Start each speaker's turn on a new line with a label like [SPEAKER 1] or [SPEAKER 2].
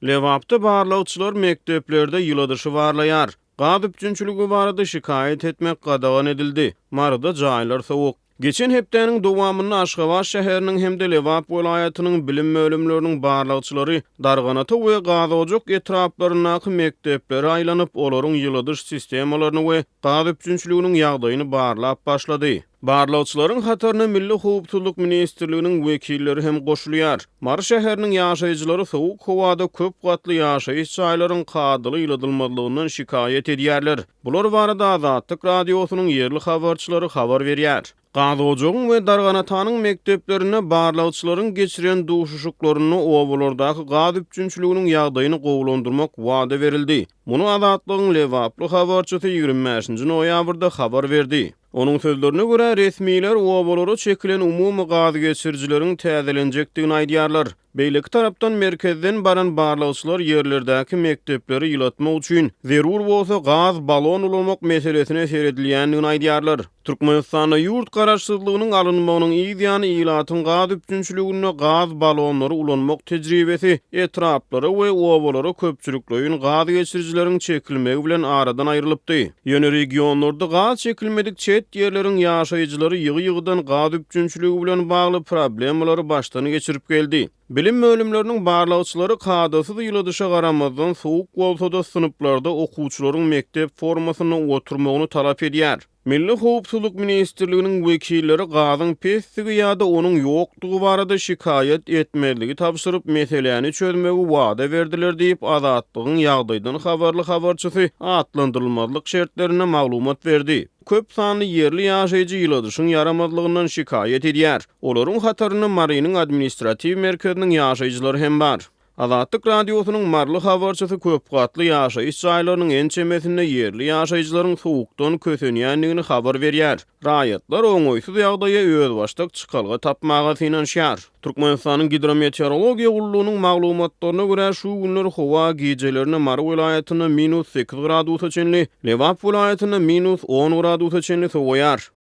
[SPEAKER 1] Lebapda barlagçylar mekdeplerde ýyladyşy barlaýar. Gaz üpjünçiligi barada şikaýat etmek gadagan edildi. Maryda jaýlar sowuk. Geçen hepdäniň dowamynda Aşgabat şäheriniň hem-de Lebap welaýatynyň bilim bölümleriniň barlagçylary Darganata we Gazojak etraplaryndaky mekdeplere aýlanyp, olaryň ýyladyş sistemalaryny we gaz üpjünçiliginiň ýagdaýyny barlap başlady. Barlagçylaryň hataryna Milli howpsuzlyk ministrliginiň wekilleri hem goşulýar. Mary şäheriniň ýaşaýjylary sowuk howada köp gatly ýaşaýyş jaýlaryň kadaly ýyladylmazlygyndan şikaýat edýärler. Bular barada Azatlyk Radiosynyň ýerli habarçylary habar berýär. Gazojagyň we Darganatanyň mekdeplerinde barlagçylaryň geçiren duşuşyklarynda obalardaky gaz üpjünçiliginiň ýagdaýyny gowulandyrmak wada berildi. Muny Azatlygyň lebaply habarçysy 25-nji noýabrda habar berdi. Onuň sözlerine görä, resmiler obalara çekilen umumy gaz geçirijileriň täzelenjekdigini aýdýarlar. Beýleki tarapdan, merkezden baran barlagçylar ýerlerdäki mekdepleri ýylatmak üçin, zerur bolsa gaz balon ulanmak meselesine seredilýändigini aýdýarlar. Türkmenistanda ýurt garaşsyzlygynyň alynmagynyň yz ýany ilatyň gaz üpjünçiliginde gaz balonlary ulanmak tejribesi etraplara we obalara köpçülikleýin gaz geçirijileriň çekilmegi bilen aradan aýrylypdy. Ýöne regionlarda gaz çekilmedik çet ýerleriň ýaşaýjylary ýygy-ýygydan gaz üpjünçiligi bilen bagly problemalary başdan geçirip geldi. Bilim bölümleriniň barlagçylary kadasyz ýyladyşa garamazdan, sowuk bolsa-da synplarda okuwçylaryň mekdep formasynda oturmagyny talap edýär. Milli howpsuzlyk ministrliginiň wekilleri gazyň pesdigi ýa-da onuň ýokdugy barada şikaýat etmezligi tabşyryp, meseläni çözmegi wada berdiler diýip, Azatlygyň ýagdaýdan habarly habarçysy atlandyrylmazlyk şertlerinde maglumat berdi. Köp sanly ýerli ýaşaýjy ýyladyşyň ýaramazlygyndan şikaýat edýär. Olaryň hatarynda Marynyň administratiw merkeziniň ýaşaýjylary hem bar. Azatlyk Radiosynyň maryly habarçysy köpgatly ýaşaýyş jaýlarynyň ençemesinde ýerli ýaşaýjylaryň sowukdan kösenýändigini habar berýär. Raýatlar oňaýsyz ýagdaýa özbaşdak çykalga tapmaga synanyşýar. Türkmenistanyň Gidrometeorologiýa gullugynyň maglumatlaryna görä, şu günler howa gijelerine Mary welaýatynda minus sekiz gradusa çenli, Lebap welaýatynda minus on gradusa çenli sowaýar.